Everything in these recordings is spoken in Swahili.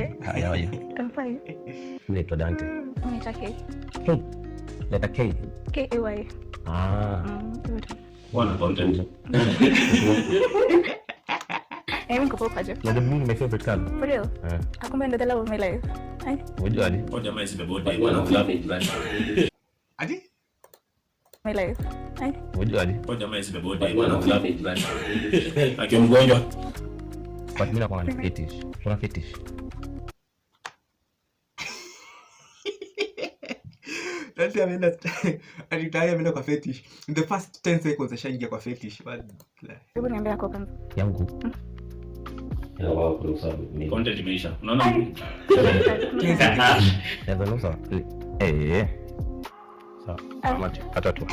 Hi, how are you? I'm fine. Mimi naitwa Dante. Unaitwa K. K. Letter K. K A Y. Ah. Hivyo tu. Wana content. Eh, mimi niko poa kwaje? Na mimi ni my favorite color. For real? Eh. Akumbe ndo the love of my life. Ay, Unajua aje? Oh, jamaa is body. Wana love it. Ati? my life. Ay, Unajua aje? Oh, jamaa is body. Wana love it. Akiwa mgonjwa. But mimi nakuwa na fetish. Kuna fetish. Dante ameenda ati tayari ameenda kwa fetish. In the first 10 seconds ashaingia kwa fetish. What hebu niambie yako kwanza. Yangu. Ila wao kuruhusu mimi. Content imeisha. Unaona? 10 seconds. Naweza nusa. Eh. Sawa. Macho. Hata tu.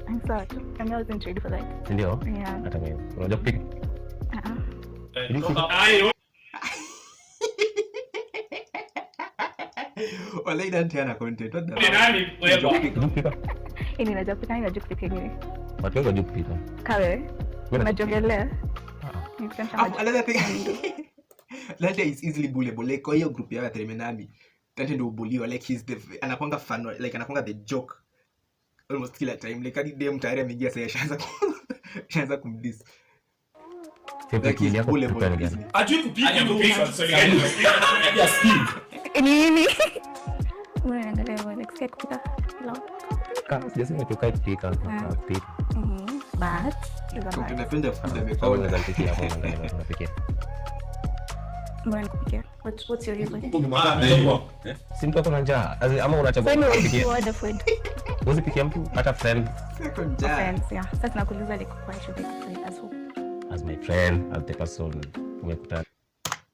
I'm sorry. I'm not wasn't ready for that. Si ndio? Yeah. Hata mimi. Unajua kupika? Uh-uh. Eh, toka. Ai, Walai Dante ana content. What the ni nani? Wewe. Unajua kupika? Unajua kupika? Hii ninajua kupika, ninajua kupika yenyewe. Watu wengi wajua kupika. Kaa wewe. Mimi Unajiongelea. Ah. Nikusemsha Alafu, maji. another thing, Dante is easily bullyable. Like kwa hiyo group ya Tremenami, Dante ndio ubuliwa. Like he's the anakuanga fun, like anakuanga the joke almost kila time. Like hadi dem tayari ameingia sasa ashaanza ashaanza kumdiss. Favorite Like meal he's yako bullyable kupika ni gani? easily. Ajui kupika. Ajui kupika. Swali gani? Ya speed. Eh, nini? Mbona unaniangalia hivyo? Like, sikia kupika. Hello. Kama sijasema eti ukae kupika, Ah. kupika. But, is a but. Tunapenda food Kama amekaona. unaweza nipikia hapo unaangalia unapikia. Mbona nikupikia? What's your reason? Si mtu ako na njaa. As in, ama unachagua So anyway, kupikia. you order food. Huwezi pikia mtu hata friend Siko njaa. Friends, yeah. Sasa nakuuliza like why should I cook for you as who? As my friend, as the person umekutana.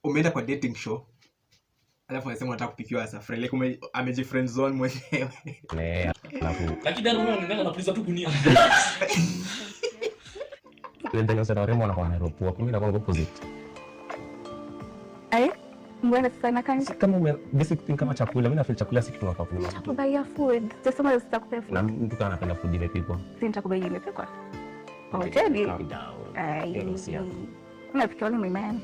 Umeenda kwa dating show. Alafu anasema unataka kupikiwa as a friend. Like ameji friend zone mwenyewe. Naye alafu Lakini dada wewe unaenda unapuliza tu gunia. ile ndio sana warembo wanakuwa wanaropua. Mimi nakuwa opposite. Ay, mbona sasa nakaa Si kama ume basic thing kama chakula, mimi na feel chakula si kitu unafaa kununua. Nitakubuyia food. Just sema sitakupea food. Na mtu kama anapenda food imepikwa. Si nitakubuyia imepikwa. Kwa hoteli. Calm down. Ay. Hiyo si yako. Unapikia wale my man.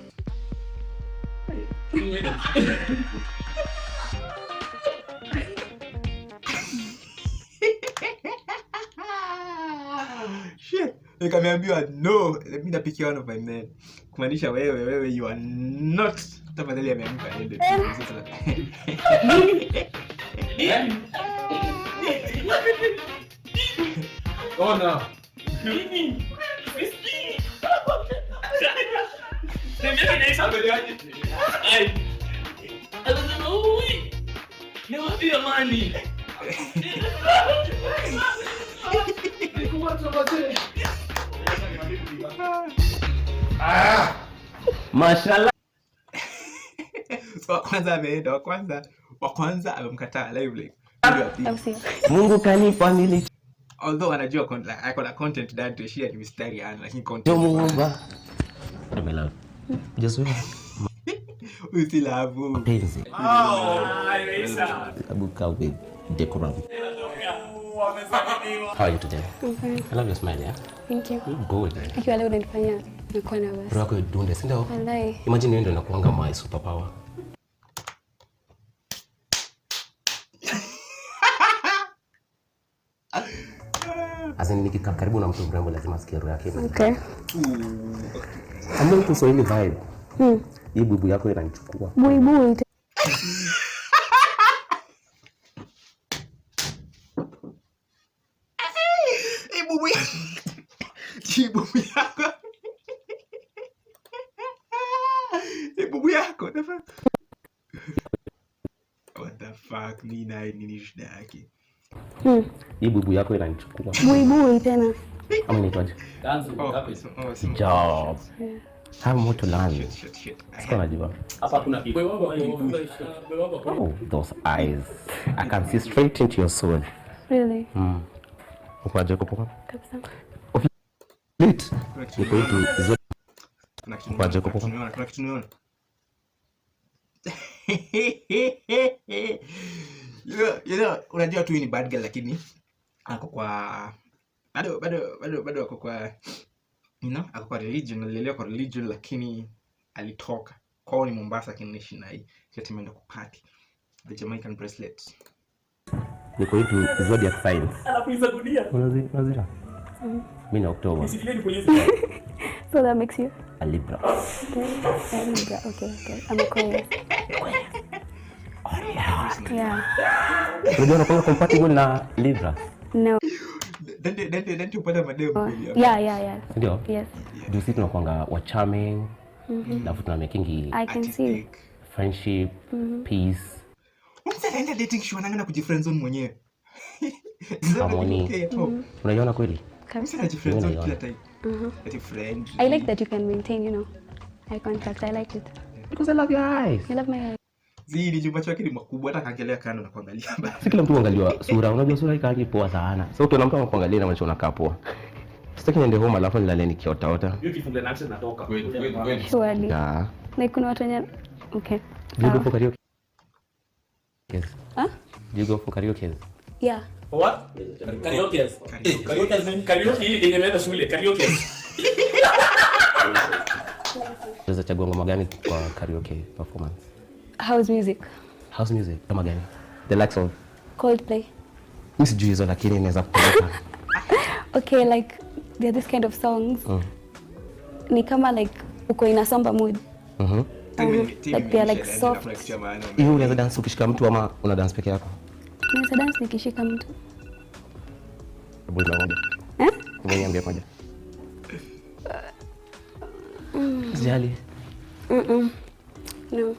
Shit. Like ameambiwa no, mimi napikia one of my men. Kumaanisha wewe you are not. Tafadhali ameamka aende. Sasa Ona. Nini? Ai. Anasema ui. Ni wapi amani? Mashallah. So wa kwanza ameenda, wa kwanza amemkataa live like. Ndio wa pili. Au sio? Mungu kanipa nili Although anajua like, ako na content Dante, shida ni mistari ana lakini content. Muumba. My love. Just wait. Huyu si love. Mapenzi. Ah, imeisha. Hebu kaa with decorum. How are you today? I love your smile, yeah? Thank you. You look good. Eh? Akiwa leo unanifanya nakuwa nervous. Roho yako idunde, si ndio? Wallahi. Imagine wewe ndio unakuanga my superpower. As in nikikaa karibu na mtu mrembo lazima asikie roho yake. Okay. Kama mtu Swahili vibe. Hii bubu yako inanichukua. Buibui. Hii bubu Hii bubu yako. Hii bubu yako. The fuck? What the fuck? Ni naye nini shida yake? Hii bubu yako inanichukua. Buibui tena. Ama inaitwaje? Danzu, Oh, ngapi? oh, Job. Yeah. Have more to learn. Shit, shit, shit. Sikuwa najua. Hapa kuna kitu. Oh, those eyes. I can see straight into your soul. Really? Uko aje, uko poa? Kabisa. Late. Kuna kitu Niko into zote. Kuna kitu Kwa nimeona, Jacob. kuna kitu nimeona, kuna kitu nimeona. Unajua tu hii ni bad girl lakini ako kwa bado ako kwa ako kwa religion, alilelewa kwa religion lakini alitoka. Kwao ni Mombasa, lakini naishi Nai. Kila time naenda kuparty. The Jamaican bracelet. Niko into zodiac signs. Anapuliza gunia. Unazira? Mimi ni October. Nishikilie nipulize. So that makes you A Libra. okay. A Libra. Okay. I'm Aquarius. Yeah. Unajua unakuwa compatible na Libra. No. Dante upata mademu kweli hapa. Yeah. Ndio? Yes. Juu sisi tunakuanga wa charming. Alafu tuna makingi I can see. Artistic. friendship, peace. Mtu anaenda dating show anaanza kujifriendzone mwenyewe. Is that Harmony. okay at all? Unaiona kweli? Mtu anajifriendzone kila time. Ati friend. I like that you can maintain, eye contact. I like it. Because I love your eyes. You love my eyes. Zii ni macho yake ni makubwa hata kaangalia kando na kuangalia mbali. Si kila mtu huangaliwa sura. Unajua sura ikaangi poa sana. So ukiona mtu anakuangalia inamaanisha unakaa poa. Sitaki niende home alafu nilale nikiotaota. Hiyo kifunga na action natoka. Kweli, kweli, kweli. Surely. Yeah. Like kuna watu wenye okay. Do you go Sawa. for karaoke? Yes. Huh? Do you go for karaoke? Yeah. For what? Karaoke. Karaoke ni karaoke hii yenye imeenda shule. Karaoke. Unaweza chagua ngoma gani kwa karaoke performance? House music. House music kama gani? The likes of Coldplay. mimi sijui hizo lakini naweza kupeleka. Okay, like there are this kind of songs. Ni kama like uko in a somber mood. Like they are like soft. Hiyo unaweza dance ukishika mtu ama una dance peke yako? Naweza dance nikishika mtu. Hebu imba moja. Eh? Hebu niambie moja. Sijali. No.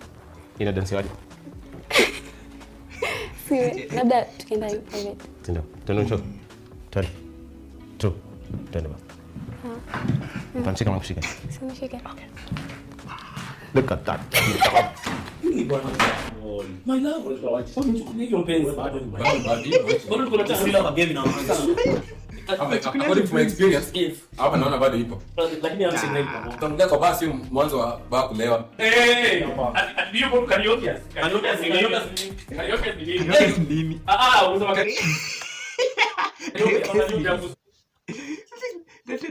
Ina dance waje? Si labda tukienda in private. Si ndio? Twende cho. Twende. Tu. Twende basi. Utamshika ama kushika? Si nishike. Look at that. My love. Hiyo mpenzi bado. Bado tuko na According to my experience, Yes. hapa naona bado ipo. Lakini I'm saying pamoja. Utaongea kwa baa sio mwanzo wa baa kulewa. Eh, ati yuko karaoke. Karaoke ni nini? Karaoke ni nini? Karaoke ni nini? Ah, unasema karaoke.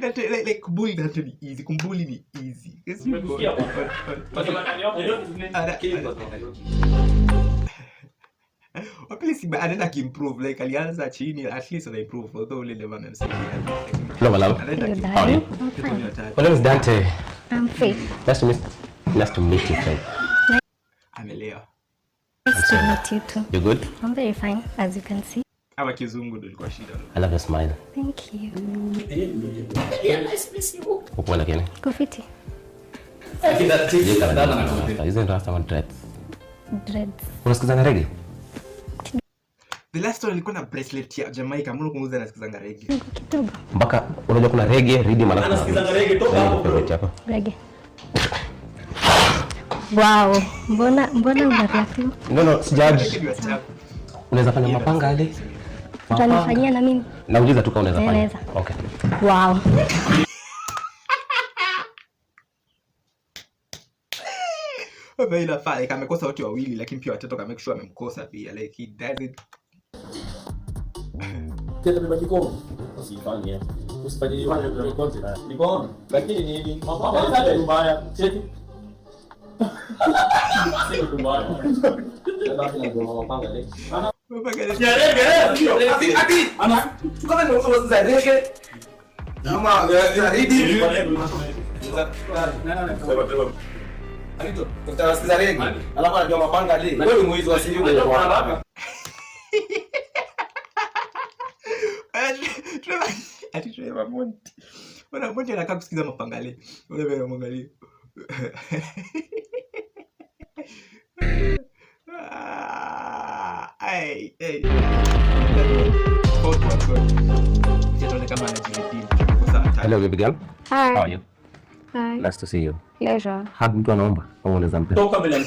Dante, like kubully Dante ni easy. Kumbully ni easy. Yes, you go. Umekusikia bwana. Wapili si anaenda akiimprove like alianza chini at least ana improve although ule jamaa amemsaidia. Hello, my love. Anaenda How are you? akiimprove. Ni hatari. My name is Dante. I'm Faith. Nice to meet you, Faith. Amelewa. Nice to meet you too. You good? I'm very fine, as you can see. Ama kizungu ndio ilikuwa shida. I love your smile. Thank you. Uko lakini. Kofiti. Hizo ndo hasa dreads. Dreads. Unasikiza na reggae? The last one alikuwa na bracelet ya Jamaica. Mbona kumuuza anasikizanga reggae? Kidogo. Mpaka unajua kuna reggae, rhythm alafu. Anasikizanga reggae, toka Nani hapo, bro. favorite yako? Reggae. Wow. Mbona una react hivyo? No, sijudge. Reggae ni wachafu. Unaweza fanya mapanga ale? Utanifanyia na mimi? Nauliza tu kama unaweza fanya. Naweza. Okay. Wow. Wewe inafaa like amekosa wote wawili lakini pia watatu make sure amemkosa pia like he does it. Usifanye. Usifanye hiyo content. Niko on. Lakini nini? Mapanga ni mbaya. Cheki. Si mbaya. Mapanga Ya reggae. Ati, kama ni unaweza reggae ama ya rhythm. Utasikiza reggae. Alafu anajua mapanga le. Wewe ni mwizi wa siri mwenye kwa. Ati Trevor Monty. Bwana Monty anakaa kusikiza mapangale. Wewe wewe mwangalie. Ah, ai, ai. Fourth one, sorry. Tuone kama anajiredeem. Kosa hatari. Hello baby girl. Hi. How are you? Hi. Nice to see you. Pleasure. Hug mtu anaomba au unaweza mpea? Toka mbele.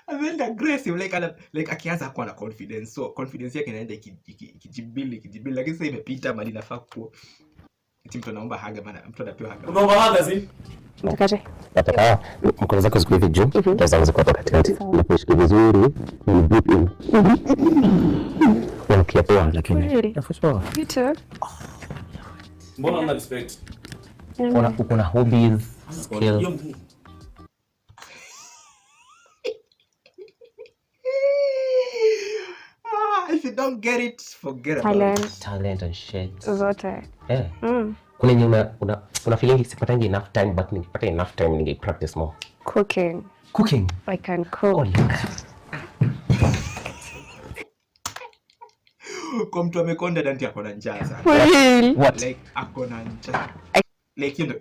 Ameenda aggressive like ana, like akianza kuwa na confidence so confidence yake inaenda ikijibili ikijibili lakini sasa imepita mali inafaa kuwa eti mtu anaomba haga maana mtu anapewa haga. Unaomba haga si? Mtakate. Nataka mkono zako zikuwe hivi juu, na zangu ziko hapa katikati. Unaposhika vizuri, ni deep in. Unanukia poa lakini. Really? Yeah, for sure. You too. Mbona una respect? Uko na hobbies. Skill. Ah, if you don't get it, forget about it. Talent. Talent and shit. Zote. Eh. Kuna yenye una feeling sipatangi enough time, but nikipata enough time ninge practice more. Cooking. Cooking. I can cook. Oh, look. Kwa mtu amekonda, Dante ako na njaa sana. For real. What? Like, ako na njaa. Like, hiyo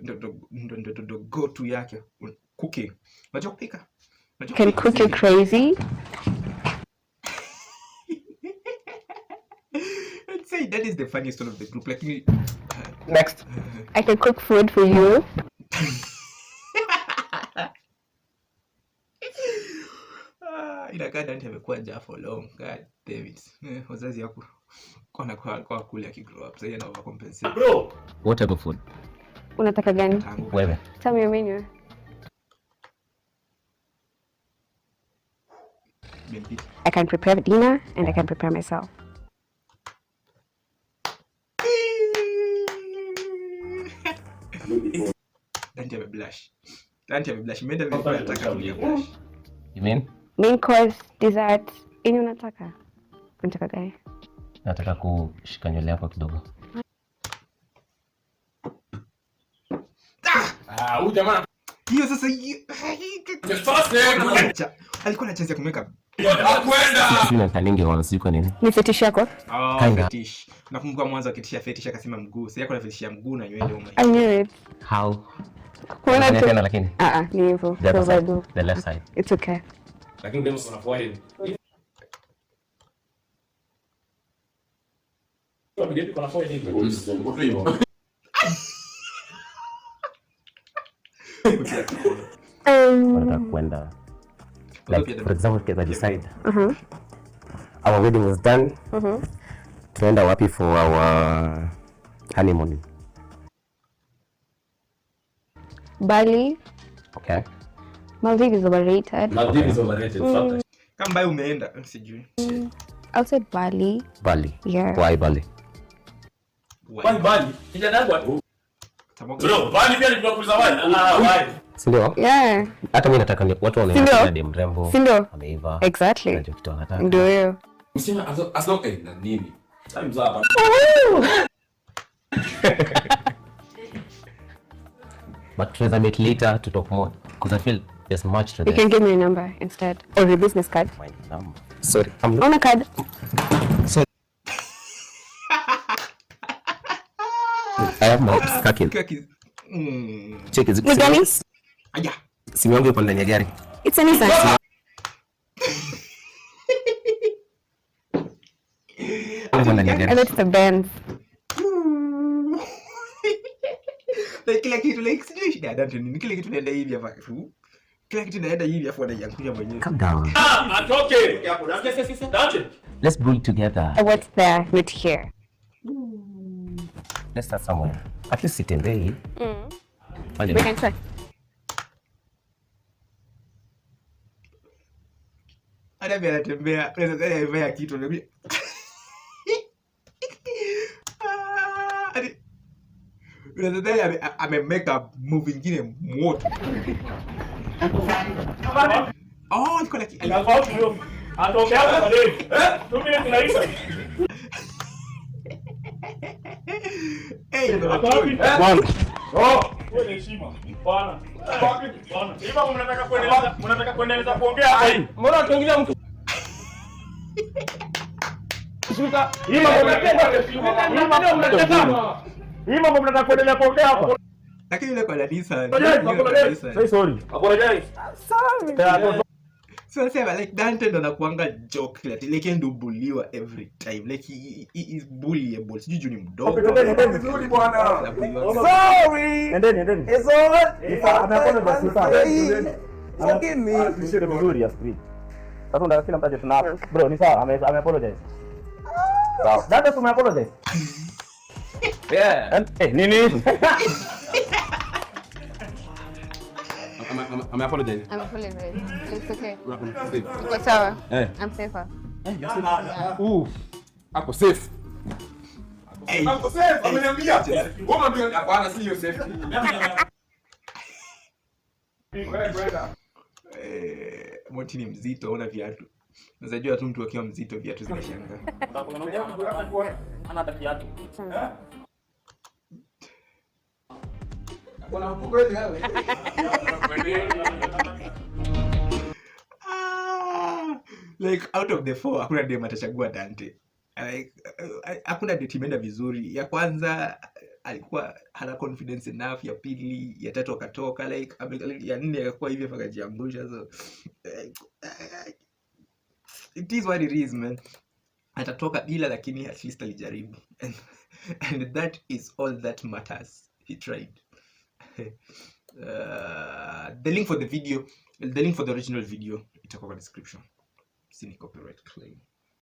ndo go to yake. Cooking. Unajua kupika? Unajua Can kupika? cook you crazy. I'd say that is the funniest one of the group. Lakini Next. I can cook food for you. Ah, inakaa Dante amekuwa njaa for long. God damn it. Eh, wazazi wako kwa kule akigrow up. Sasa ana overcompensate. Bro. What type of food? Unataka gani? Tangu. Wewe. Tell me your menu. Benefit. I can prepare dinner and I can prepare myself. Dante ameblush. Dante ameblush. Imeenda vile nataka kupiga blush. You mean? Main course, dessert, ini unataka? Unataka gani? Nataka kushika nywele yako kidogo. Ah, huyu jamaa. Hiyo sasa hiyo. The first name. Alikuwa na chance ya kumweka. Akwenda. Sijui nataningi wana sijui kwa nini. Ni fetish yako? Oh, Kinda. fetish. Nakumbuka mwanzo akitisha fetish akasema mguu. Sasa yako na fetish ya mguu na nywele, oh my. I knew it. How? Kuona Unafanya tu. tena lakini. Ah ah, ni hivyo. The other side. Survival. The left side. It's okay. Lakini demo kuna forehead. Kuna forehead. Unataka kwenda. Like, for example, can decide. Our wedding is done. Tunaenda wapi for our honeymoon? Bali, Okay. Maldives is overrated. Maldives is overrated. Fuck that. Kama ambaye umeenda sijui. I'll say Bali. Bali. Yeah. Why Bali? Kwani Bali? Kijana yangu. Tamoga. Bro, Bali pia nilikuwa Bali. Ah, why? Si ndio? Yeah. Hata mimi nataka watu Si ndio? waone dem mrembo. Si ndio? Ameiva. Exactly. Anajua kitu anataka. Ndio hiyo. Msichana as long eh na nini? Time's up. But tunaweza meet later to talk more because I feel there's much to You this. can give me your number instead or your business card. My number. Sorry. I'm not Ona card. Sorry. I have my car Kaki. Check it. Ni gani? Aya. Simu yangu ipo ndani ya gari. It's a Nissan. Ipo ndani ya And gari. it's the Benz. Like kila kitu, like sijui shida ya Dante nini. Kila kitu inaenda hivi hapa. Kila kitu inaenda hivi afu anaiangusha mwenyewe. Calm down. Ah, atoke. Dante. Let's brew together. What's there, not here. Let's start somewhere. At least sitembei. Fanya. We can try. Hata vile anatembea, unaweza dhani amevaa kitu anakuja. Ah, unaweza dhani ame make a move ingine moto. Oh, alikuwa na Atoke hapa kwa leo. Eh? 2 minutes inaisha. Hey, ndo Ako wapi? Bwana. Oh, wewe ni heshima. Bwana. Bwana. Hivi mnataka kuendeleza kuongea hapa hii? Mbona tuingilia mtu? Shuka. Hii mambo mnataka. Hii mambo mnataka kuendelea kuongea hapa. Lakini yule kwa Danisa. Say sorry. Apologize. Sorry. So nasema like Dante ndo anakuanga joke kila time. Like yeye ndo buliwa every time. Like he is bullyable. Sijui juu ni mdogo. Vizuri bwana. Anabuliwa. Sorry. Endeni, endeni. It's all right. Forgive me. Vizuri ya street. Sasa unataka kila mtu aje tuna bro, ni sawa, ame apologize. Sawa. Dada tume apologize. Yeah. Eh, nini? I'm apologize. I'm apologizing. It's okay. Uko sawa? Eh. I'm safer. Ooh. Ako safe. Hey. Ako safe. Ameniambia. Wewe unaniambia hapana, si hiyo safe. Eh, Monty ni mzito, ona viatu. Unajua tu mtu akiwa mzito viatu zinashangaa. Ana hata kiatu. Kuna mfuko kweli wewe? Ah, like out of the four hakuna dem atachagua Dante. Like hakuna date imeenda vizuri. Ya kwanza alikuwa hana confidence enough, ya pili, ya tatu akatoka, like ya nne akakuwa hivi akajiangusha. So it is what it is, man. Atatoka bila, lakini at least alijaribu and that is all that matters. He tried. The link for the video, the link for the original video itakuwa kwa description. Sini copyright claim.